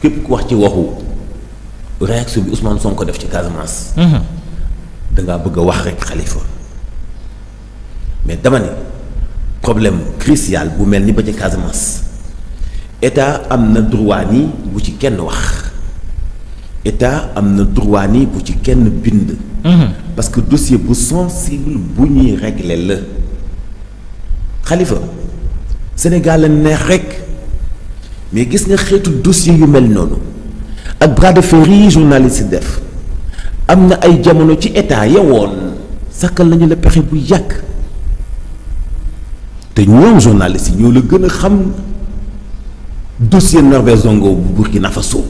képp ku wax ci waxu réaction bi Ousmane Sonko def ci Casamance. da ngaa bëgg a wax rek Khalifa mais dama ne problème crucial bu mel ni ba ci Casamance état am na droit ni bu ci kenn wax état am na droit ni bu ci kenn bind. parce que dossier bu sensible bu ñuy régler la Khalifa Sénégal la neex rek mais gis nga xeetu dossier yu mel noonu ak bras de fer yi journaliste yi def am na ay jamono ci état yewoon sakkal nañu la pexe bu yàgg te ñoom journaliste yi ñoo la gën a xam dossier Norbert Zongo bu Burkina Faso.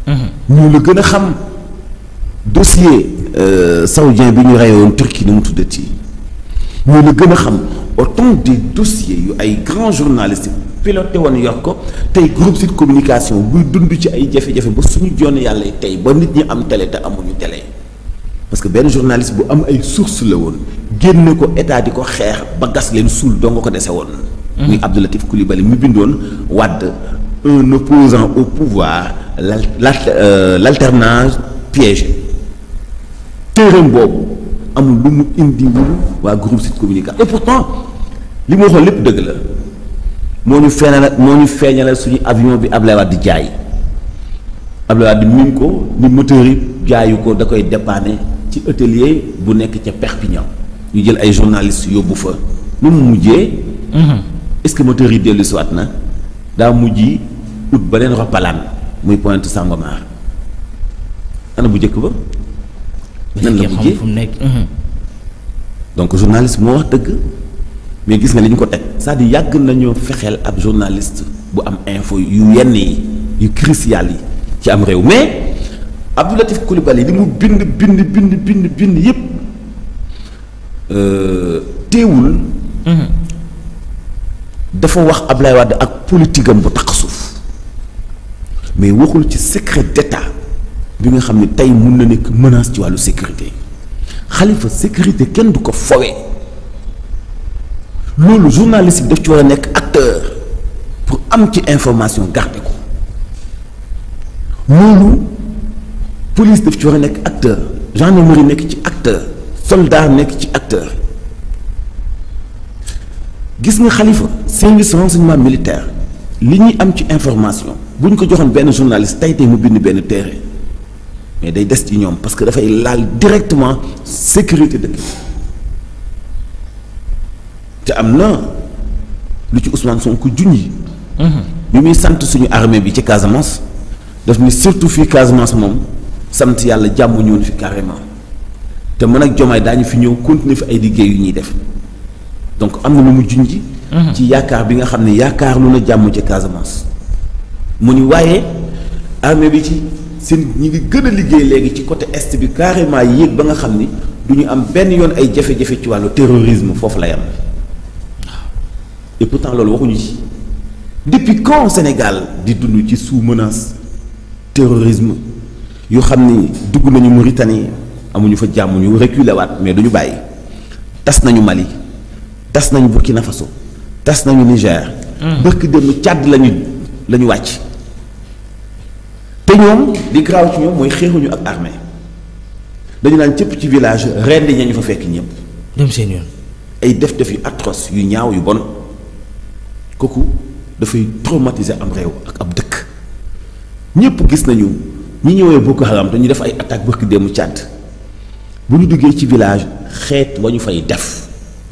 ñoo la gën a xam dossier saoudien bi ñu reyoon Turquie ni mu tuddati ñoo la gën a xam autant des dossiers yu ay grands journalistes piloté woon yor ko tey groupe Sud Communication buy dund ci ay jafe-jafe ba suñu jonn yàlla tey ba nit ñi am télé te amuñu télé parce que benn journaliste bu am ay source la woon génne ko état di ko xeex ba gas leen suul doo nga ko dese woon. muy Abdou Latif Coulibaly mu bindoon Wade un opposant au pouvoir l'alternance piégée téereem boobu amul lu mu indiwul waa groupe Sud Communication et pourtant li mu waxoon lépp dëgg la moo ñu feeñalal suñu avion bi Ablaye Wade di jaay Ablaye Wade miin ko ni moteur yi jaayu ko da koy dépanner ci atelier bu nekk ca Perpignan ñu jël ay journalistes yóbbu fa nu mu mujjee. est-ce que moteur yi dellu siwaat na daa mujj ut beneen roppalaan muy Pointe Sangomar ana bu njëkk ba. nan la mujjee fu mu nekk. donc journaliste moo wax dëgg mais gis nga li ñu ko teg c'est-à-dire yàgg nañoo fexeel ab journaliste bu am info yu yenn yi yu crucial yi ci am réew mais Abdou Latif Coulibaly li mu bind yépp teewul. dafa wax Ablaye Wade ak politique am bu taq suuf mais waxul ci secret d'état bi nga xam ne tey mun na nekk menace ci wàllu sécurité Khalifa sécurité kenn du ko fowee loolu journaliste bi daf ci war a nekk acteur pour am ci information garder ko loolu police daf ci war a nekk acteur gendarmerie nekk ci acteur soldat nekk ci acteur gis nga Khalifa service renseignement militaire li ñuy am ci information bu ñu ko joxoon benn journaliste tey mu bind benn téere mais day des ci ñoom parce que dafay laal directement sécurité dëkk te am na lu ci Ousmane Sonko junj. bi muy sant suñu armée bi ci Casamance daf ni surtout fii Casamance moom sant yàlla jàmm ñëwoon fi carrément te mën ak Diomaye daañu fi ñëw continuer fi ay liggéey yu ñuy def. donc am na lu mu junji ci yaakaar bi nga xam ne yaakaar lu na jàmm ci Casamance mu ni waaye armée bi ci seen ñi ngi gën a liggéey léegi ci côté est bi carrément yéeg ba nga xam ni du ñu am benn yoon ay jafe-jafe ci wàllu terrorisme foofu lay am et pourtant loolu waxuñu ci depuis quand Sénégal di dund ci sous menace terrorisme yoo xam ni dugg nañu Mauritanie amuñu fa jàmm ñu reculer waat mais duñu bàyyi tas nañu Mali tas nañu Burkina Faso tas nañu Niger. bërki dem Tchad lañu wàcc te ñoom di graaw ci ñoom mooy xeexuñu ak armée dañu naan cëpp ci village rendi ña ñu fa fekk ñëpp. dem seen yoon. ay def yu atroce yu ñaaw yu bon kooku dafay traumatiser am réew ak ab dëkk ñëpp gis nañu ñi ñëwee Boko Haram dañuy def ay attaque bërki dem Tchad bu ñu duggee ci village xeet wa ñu fay def.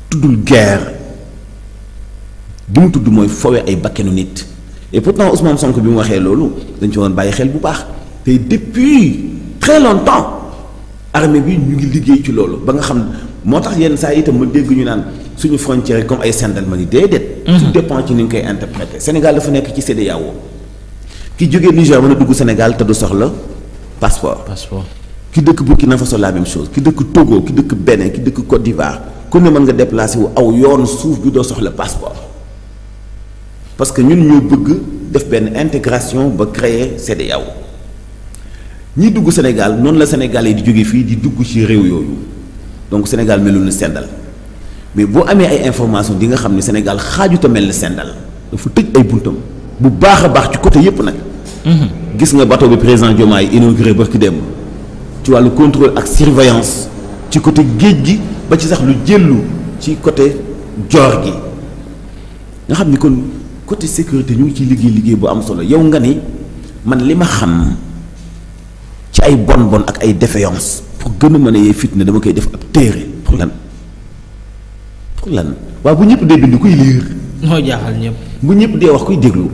tuddul guerre bi mu tudd mooy fowe ay bakkenu nit et pourtant Ousmane Sonko bi mu waxee loolu dañ ci woon bàyyi xel bu baax te depuis très longtemps armée bi ñu ngi liggéey ci loolu ba nga xam moo tax yenn saa yi itam ma dégg ñu naan suñu frontière comme ay Sendalmani déedéet. tout dépend ci ni nga koy interpréter Sénégal dafa nekk ci CEDEAO ki jógee Niger mën a dugg Sénégal te du soxla passeport. ki dëkk Burkina Faso la même chose ki dëkk Togo ki dëkk Bénin ki dëkk Côte d'Ivoire. ku ne mën nga déplacé wu aw yoonu suuf bi doo soxla passeport parce que ñun ñoo bëgg def benn intégration ba créer CEDEAO ñi dugg Sénégal noonu la Sénégalais di jóge fii di dugg ci réew yooyu donc Sénégal melul ni Sendal mais boo amee ay information di nga xam ne Sénégal xaajuta mel ni Sendal dafa tëj ay buntam bu baax a baax ci côté yépp nag gis nga bateau bi président Diomaye inauguré barki dem ci wàllu contrôle ak surveillance ci côté géej gi ba ci sax lu jëllu ci côté joor gi nga xam ni kon côté sécurité ñu ngi ciy liggéey bu am solo yow nga ni man li ma xam ci ay bon ak ay défaillance pour gën a mën a yee fitna dama koy def ab téere pour lan waaw bu ñëpp dee bind kuy liir moo jaaxal ñëpp bu ñëpp dee wax kuy déglu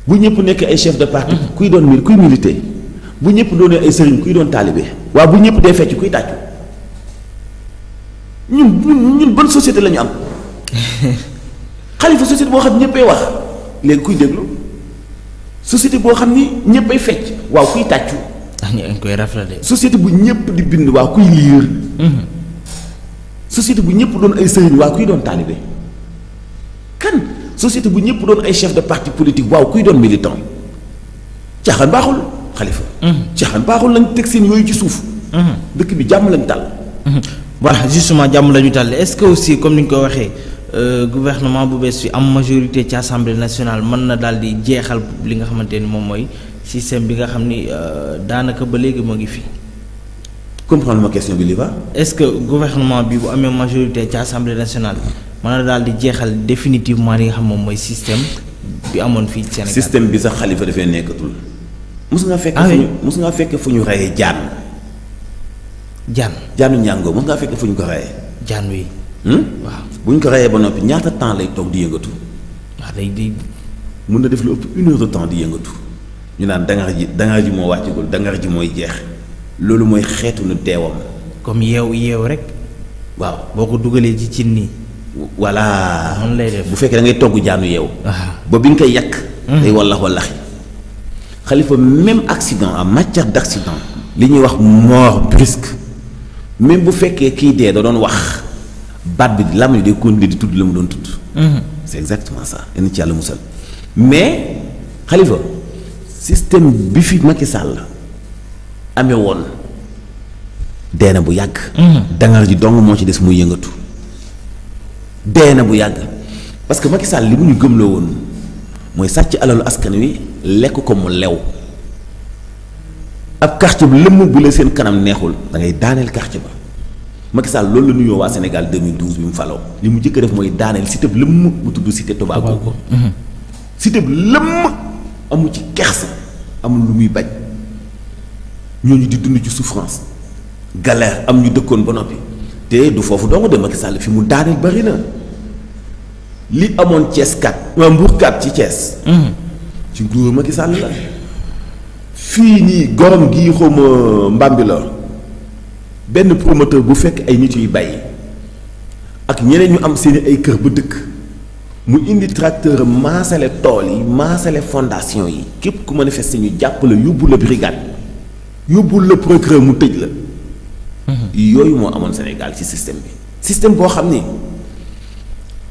bu ñëpp nekk ay chef de parti kuy doon kuy militer bu ñëpp doonee ay sëriñ kuy doon taalibe waaw bu ñëpp dee fecc kuy tàccu ñun bonne société la ñu am Xalifa société boo xam ne ñëppay wax léegi kuy déglu société boo xam ni ñëppay fecc waaw kuy tàccu ñu ngi koy rafetlu société bu ñëpp di bind waaw kuy liir société bu ñëpp doon ay sëriñ waaw kuy doon taalibe kan société bu ñëpp doon ay chef de parti politique waaw kuy doon militant caaxaan baaxul Xalifa caaxaan baaxul lañ teg seen yooyu ci suuf dëkk bi jàmm lañ tal voilà justement jàmm lañu tal est-ce que aussi comme ni ñu ko waxee gouvernement bu bees fi am majorité ci assemblée nationale mën na daal di jeexal li nga xamante ni moom mooy système bi nga xam ni daanaka ba léegi moo ngi fi. comprendre ma question bi li va. est-ce que gouvernement bi bu amee majorité ci assemblée nationale mën na daal di jeexal définitivement li nga xam moom mooy système bi amoon fii Sénégal. système bi sax Xalifa dafay nekkatul. mos nga fekk fu ñu reyee jaan. jaanu ñàngoo mos ngaa fekk fu ñu ko reyee. jaan wi. waaw bu ñu ko reyee ba noppi ñaata temps lay toog di yëngatu. waaw day mun na def lu ëpp 1 heure de temps di yëngatu. ñu naan dangar ji moo wàccagul dangar ji mooy jeex loolu mooy xeetu nu deewam. comme yeew rek. waaw boo ko dugalee ci cin nii. voilà noonu lay def bu fekkee da ngay togg jaanu yeew. ba bi nga koy yàq. day wallaxi Xalifa même accident en matière d'accident li ñuy wax mort brusque même bu fekkee kii dee da doon wax baat bi lam ni day continuer di tudd la mu doon tudd. c'est exactement ça yenn ci yàlla musal mais Xalifa système bi fi Macky Sall amee woon dee na bu yàgg. dangar ji dong moo ci des muy yëngatu dee na bu yàgg parce que Macky Sall li mu ñu gëmloo woon mooy sàcc alalu askan wi lekk ko mu lew ab quartier bu lëmm bu la seen kanam neexul da ngay daaneel quartier ba Macky Sall loolu la nuyoo waa Sénégal 2012 bi mu faloo li mu jëkk a def mooy daaneel cité bu lëmm bu tudd cité Tobago. cité bu lëmm amul ci kersa amul lu muy bañ ñooñu di dund ci souffrance galère am ñu dëkkoon ba noppi te du foofu dong de Macky Sall fi mu daaneel bari na li amoon Thiès 4 Mbour 4 ci Thiès. ci nguuru Macky Sall la fii nii gorom gii xawma mbambi la benn promoteur bu fekk ay nit yuy bàyyi ak ñeneen ñu am seeni ay kër ba dëkk mu indi tracteur maasale tool yi maasale fondation yi képp ku manifester ñu jàpp la yóbbu la brigade yóbbu la procureur mu tëj la. yooyu moo amoon Sénégal ci système bi. système boo xam ni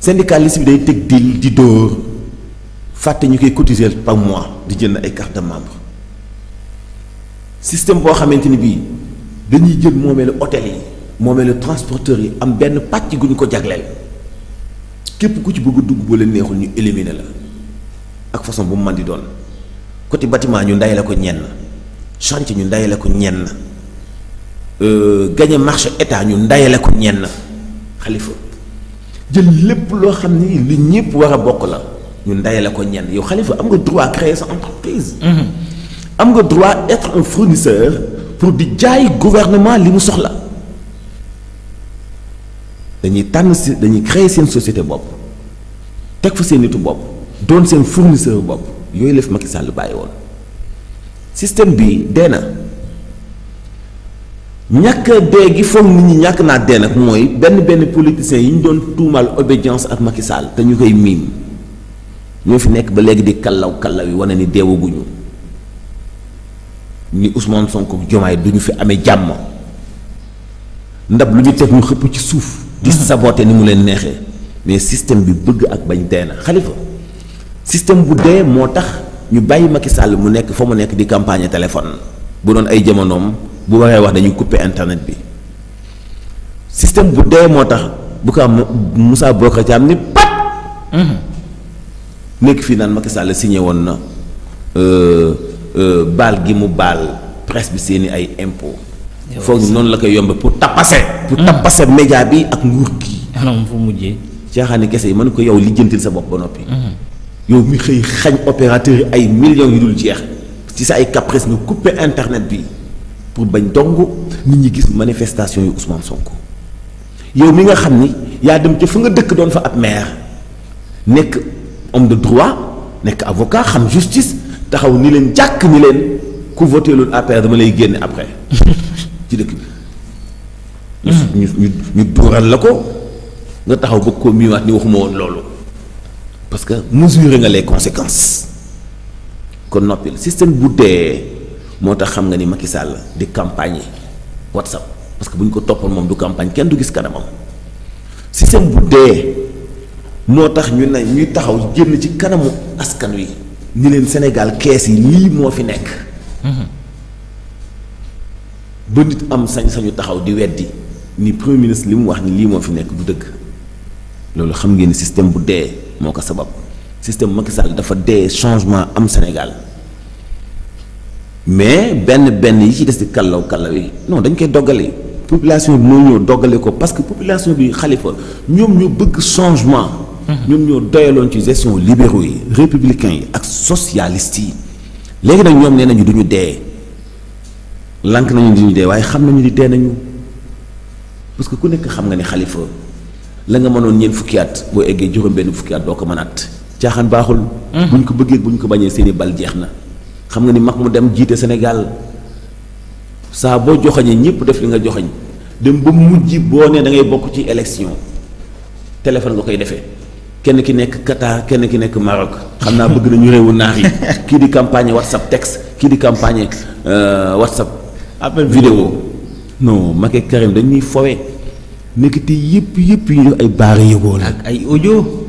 syndicaliste bi day teg deal di dóor fàtte ñu koy cotiser par mois di jënd ay carte de membre système boo xamante ni bii dañuy jël moomeelu hôtel yi moomeelu transporteurs yi am benn pàcc gu ñu ko jagleel képp ku ci bëgg a dugg boo leen neexul ñu éliminer la ak façon bu mu mën di doon côté bâtiment ñu ndayale ko ñenn chantier ñu ndayale ko ñenn gagné marché état ñu ndayale ko ñenn Xalifa jël lépp loo xam ni li ñëpp war a bokk la ñu ndayale ko ñenn yow Xalifa am nga droit créer sa entreprise. am nga droit être un fournisseur pour di jaay gouvernement li mu soxla dañuy tànn si dañuy créer seen société bopp teg fa seen nitu bopp doon seen fournisseur bopp yooyu la fi Macky Sall bàyyi woon système bi dee na ñàkk dee gi foog nit ñi ñàkk naa dee nag mooy benn politiciens yi ñu doon tuumaal obédience ak Macky Sall te ñu koy miim ñoo fi nekk ba léegi di kallaw yi wane ni deewaguñu ni Ousmane Sonko Diomaye du ñu fi amee jàmm ndab lu ñu teg ñu xëpp ci suuf. di saboter ni mu leen neexee mais système bi bëgg ak bañ dee na Xalifa système bu dee moo tax ñu bàyyi Macky Sall mu nekk fa mu nekk di campagne téléphone bu doon ay jamonoom bu waxee wax dañuy couper internet bi système bu dee moo tax bu ko am Moussa Bocar Thiam ni pat nekk fii naan Macky Sall signé woon na baal gi mu baal presse bi seeni ay impôt foog noonu la koy yombe pour tapase média bi ak nguur gi anam fu mujjee caaxaani kese yi mën ko yow lijjantil sa bopp ba noppi yow mi xëy xañ opérateur yi ay millions yu dul jeex ci sa ay caprice nga couper internet bi pour bañ dong nit ñi gis manifestation yu Ousmane Sonko yow mi nga xam ni yaa dem ca fa nga dëkk doon fa ab maire nekk homme de droit nekk avocat xam justice taxaw ni leen jàkk ni leen ku voté loolu APR dama lay génne après ci dëkk bi ñu dóoral la ko nga taxaw bëgg koo miiwaat ni waxuma woon loolu parce que mesurer nga les conséquences kon noppil système bu dee moo tax xam nga ni Macky Sall di campagne WhatsApp parce que bu ñu ko toppoon moom du campagne kenn du gis kanamam système bu dee moo tax ñu ne ñuy taxaw génn ci kanamu askan wi ni leen Sénégal kees yi lii moo fi nekk ba nit am sañ-sañu taxaw di weddi ni premier ministre li mu wax ni lii moo fi nekk du dëgg loolu xam ngeen ni système bu dee moo ko sabab système Macky Sall dafa dee changement am Sénégal mais benn yi ci des di kallaw yi non dañ koy doggale population bi moo ñëw doggale ko parce que population bi Khalifa ñoom ñoo bëgg changement ñoom ñoo doyaloon ci gestion libéraux yi républicains yi ak socialistes yi léegi nag ñoom nee nañu duñu dee lank nañu duñu dee waaye xam nañu ni dee nañu parce que ku nekk xam nga ni Khalifa la nga mënoon ñeent fukki at boo eggee juróom-benn fukki at doo ko mënaat caaxaan baaxul buñ ko bëggee buñ ko bañee seeni bal jeex na xam nga ni mag mu dem jiite Sénégal saa boo joxoñee ñëpp def li nga joxoñ dem ba mujj boo nee da ngay bokk ci élection téléphone nga koy defee kenn ki nekk Qatar kenn ki nekk Maroc xam naa bëgg nañu réewu naar yi kii di campagne WhatsApp texte kii di campagne WhatsApp appel vidéo non Macky Karim dañuy fowe nekkati yëpp yu ñu def ay baara yëgoo la ak ay audio